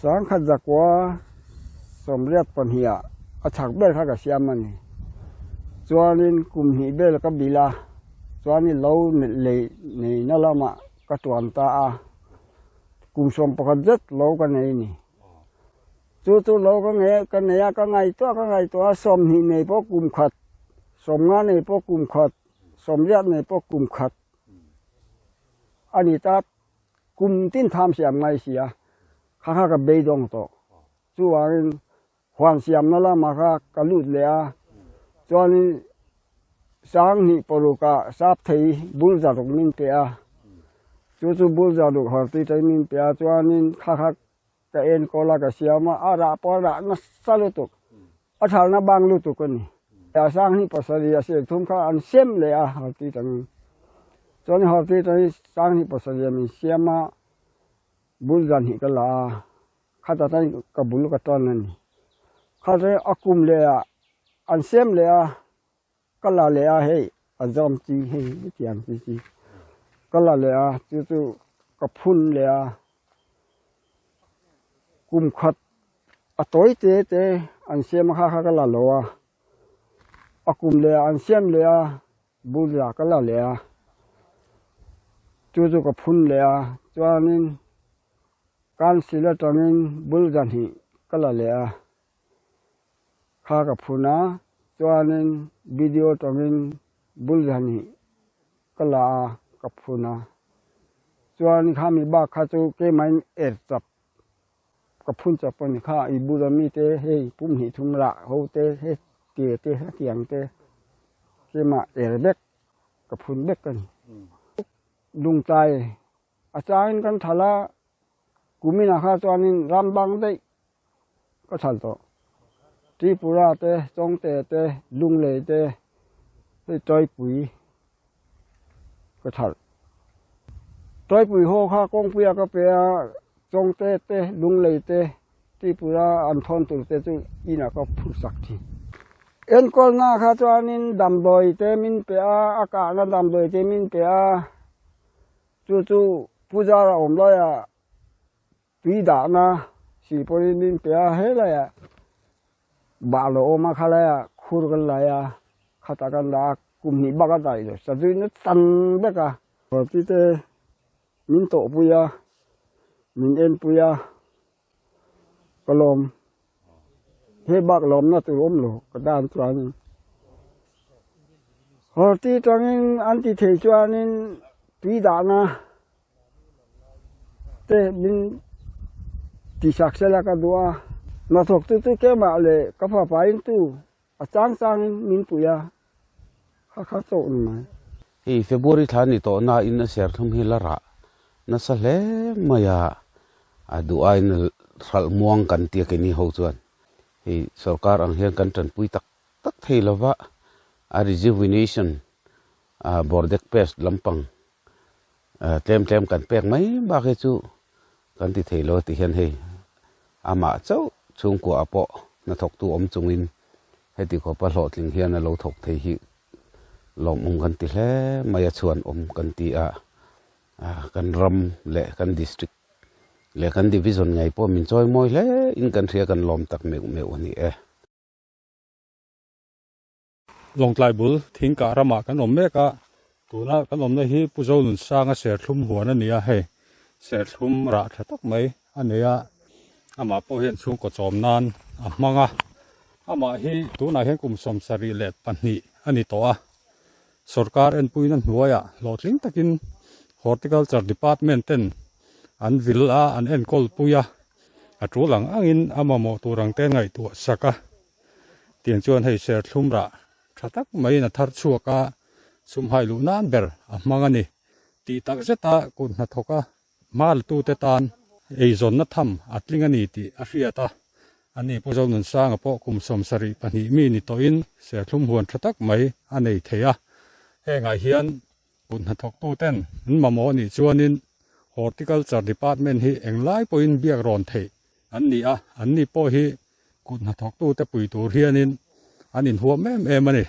1982 ah a chhak ber kha ka siam a ni. Chuanin kum hnih vel ka bilh a, chuanin lo lei neihna lamah ka tuan ta a, kum 11 zet lo ka nei a ni. Chu chu lo ka nge ka nei a, ka ngaihtuah ka ngaihtuah a, 20 nei pawh kum khat, 50 nei pawh kum khat, 80 nei pawh kum khat a ni ta. Kum tin tham siam ngai si a, kha kha ka beidawng tawh. Chuvangin huan siamna lamah kha ka lut leh a, chuanin 2006 ah sap thei bul zaruk min pe a, chu chu bul zaruk horticulture min pe a, chuanin kha kha ka enkawl a, ka siam a, a rah pawh a rah nasa lutuk, a thalna bang lutuk a ni. A 2007 a siam thum kha an sem leh a horticulture, chuanin horticulture hi 2007 ah min siam a, bul zan hi ka la a. Khata tan ka bul ka tan a ni. Khata a kum leh ah an siam leh a, ka la leh a hei a zawm chi hei hetiang chi chi ka la leh a chu chu ka phun leh a. Kum khat a tawi te te an siam a kha kha ka la lo a, a kum leh ah an siam leh a bul za ka la leh a, chu chu ka phun leh a chuanin. Council atangin bul zahnih ka la leh a, kha ka phun a, chuanin video atangin bul zahnih ka la a, ka phun a. Chuan khami bak kha chu keimahin er chap ka phun chap a ni kha, i bula mite hei pum hnih thum rah ho te he te te hetiang te keimah er vek ka phun vek a ni. Lungtlai A changin kan thal a, kuminah kha chuanin ram bang daih ka thal tawh. Tripura te, Chawngte te, Lunglei te hei Tawipui ka thal. Tawipui haw kha kawngpuia ka pe a, Chawngte te, Lunglei te, Tripura an thawn tur te chu inah ka phur sak thin. Enkawlna kha chuanin damdawi te min pe a, a kahna damdawi te min pe a. Chu chu Puzara awm laia tui dahna si pawhin min pe a, helaiah bah lo awm a, khalaiah khur kan lai a, khatah kan dah a, kum hnih bak a daih lo, sazuina tan vek a. Party te min tawhpui a, min enpui a, ka lawm. He bak lawmna tur awm lo ka dan chuanin Horti tangin an ti thei chuanin tui dahna te min tihsak sela ka duh a, hnathawk tu chu keimah leh ka fapa in tu a chang changin min pui a, kha kha chauh ni mai. Hei February thla ni tawh na in a serthlum hi la rah nasa hle mai a, a duh aiin hralh muang kan tia keini ho chuan hei sorkar ang hian kan tanpui tak tak thei lova a rejuvenation a bordek paste lampang tlem tlem kan pek mai bak hi chu kan ti thei lo ti hian hei amah chauh chhungkua ah pawh hnathawktu awm chungin heti khawpa hlawhtling hian a lo thawk thei hi lawmawm kan ti hle mai a chhuan awm kan ti a kan ram leh kan district leh kan division ngei pawh min chawi mawi hle in kan hria kan lawm tak meuh meuh a ni e. Lawngtlai bul thingkah ramah kan awm mek a, tuna kan awmna hi Pu Zonunsanga serthlum huan a ni a, hei serthlum rah tha tak mai a nei a, amah pawh hian chhungkaw chawm nan a hmang a, amah hi tunah hian kum 72 a ni tawh a, sorkar enpuina hnuaiah hlawhtling takin Horticulture Department ten an vil a, an enkawl pui a, a tul ang angin a mamawh tur ang te ngaihtuah sak a. Tiang chuan hei serthlum rah tha tak maiin a thar chhuak a, sumhai luh nan ber a hmang a ni. Tih tak zeta kut hnathawk a hma la tute tan eizawnna tham a tling a ni tih a hriat a. Ani Pu Zonunsanga pawh kum 72 mi ni tawhin serthlum huan tha tak mai a nei thei a. Hengah hian kut hnathawktuten an mamawh nih chuanin Horticulture Department hi englai pawhin biak rawn theih an ni a, anni pawh hi kut hnathawktute pui tur hianin an inhuam em em a ni.